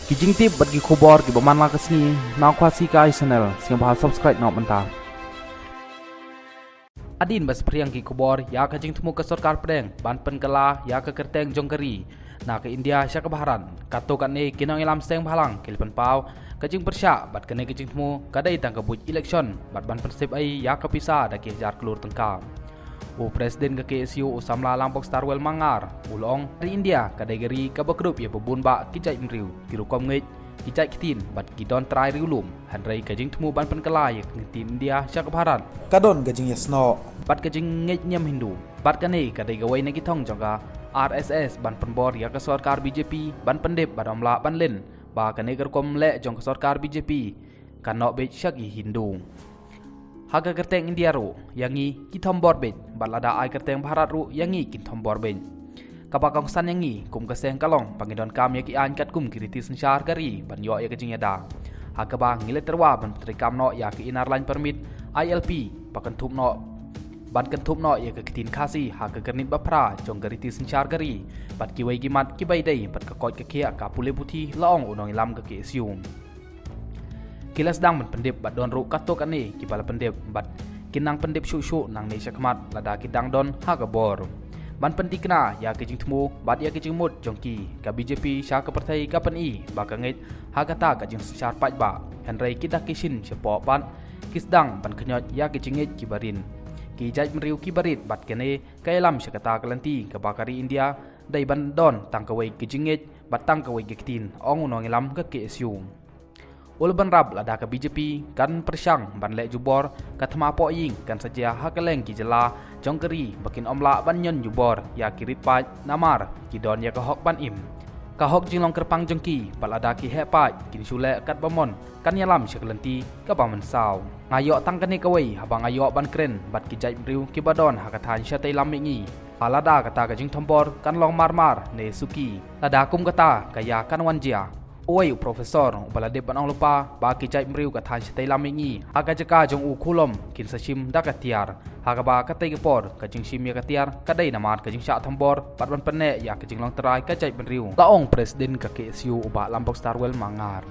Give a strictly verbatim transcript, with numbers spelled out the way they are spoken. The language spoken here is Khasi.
Ki jingtip bad ki khubor kiba man la ka sngi na Khasi Kai Channel, sngewbha subscribe noh mynta. Hadien ba saphriang ki khubor ïa ka jingthmu ka sorkar pdeng ban pynkylla ïa ka kyrteng jong ka ri na ka India sha ka Bharat, katto katne ki nongïalam seng bhalang ki la pynpaw ka jingpyrshah bad kane ka jingthmu ka dei tang ka buit election bad ban pynsep ei ïa ka pisa da ki hajar klur tyngka. U President ka K S U u samla Langbokstarwell Mangar u la ong, ri India ka dei ka ri kaba kdup ïa ba bun bah ki jaitbynriew, ki rukom ngeit, ki jait ktien bad ki don trai riewlum, hynrei ka jingthmu ban pynkylla ïa ka ktien India sha ka Bharat ka don ka jingïasnoh bad ka jingngeit niam Hindu. Bad kane ka dei kawei na ki thong jong ka R S S ban pynbor ïa ka sorkar B J P ban pyndep bad ym lah ban len ba kane ka rukom leh jong ka sorkar B J P kan noh beit sha ki Hindu. Ha ka kyrteng India ruh ïa ngi ki thombor beit, bad lada ai kyrteng Bharat ruh ïa ngi ki thombor beit. Kaba kongsan ïa ngi kum ka seng ka long ba ngi donkam ïa ki aiñ katkum ki riti synshar ka ri ban ïoh ïa ka jingïada. Ha kaba ngi la tyrwa ban treikam noh ïa ka Inner Line Permit, I L P, ba kynthup noh, ban kynthup noh ïa ka ktien Khasi ha ka kyrnit ba phra jong ka riti synshar ka ri bad kiwei ki mat kiba ïadei bad ka koit ka khiah ka pule puthi, la ong u nongïalam ka K S U. Ki la sdang ban pyndep bad don ruh katto katne kiba la pyndep bad kin nang pyndep shuh shuh nangne shakhmat lada ki dang don ha ka bor. Ban pyntikna ïa ki jingthmu bad ïa ki jingmut jong ki, ka B J P sha ka pyrthei ka pyni ba ka ngeit ha kata ka jingsynshar paidbah, hynrei ki dak ki shin shapoh pat ki sdang ban khñoit ïa ki jingngeit kiba rit. Ki jaitbynriew kiba rit bad kane ka ïalam sha kata ka lynti kaba ka ri India dei ban don tang kawei ka jingngeit bad tang kawei ka ktien, ong u nongïalam ka K S U. U la bynrap lada ka B J P kan pyrshang ban leh jubor, ka thma pohïing kan sa jia ha kylleng ki jylla jong ka ri ba kin ym lah ban ñion jubor ïa ki rit paid namar ki don ïa ka hok ban im, ka hok jinglong kyrpang jong ki, bad lada ki heh paid kin shu leh katba mon kan ïalam sha ka lynti kaba mynsaw. Nga ïoh tang kane kawei haba nga ïoh ban kren bad ki jaitbynriew kiba don ha ka thaiñ shatei lam mihngi. Ba lada kata ka jingthombor kan long marmar ne suki, lada kum kata ka ïa kan wan jia. Uwei u professor uba la dep ban ong lypa ba ki jaitbynriew ka thaiñ shatei lam mihngi ha ka jaka jong u Khulom kin sa shim da ka tiar. Ha kaba katei ka por ka jingshim ïa ka tiar ka dei namar ka jingshah thombor bad ban pynneh ïa ka jinglong trai ka jaitbynriew, la ong President ka K S U u Bah Langbokstarwell Mangar.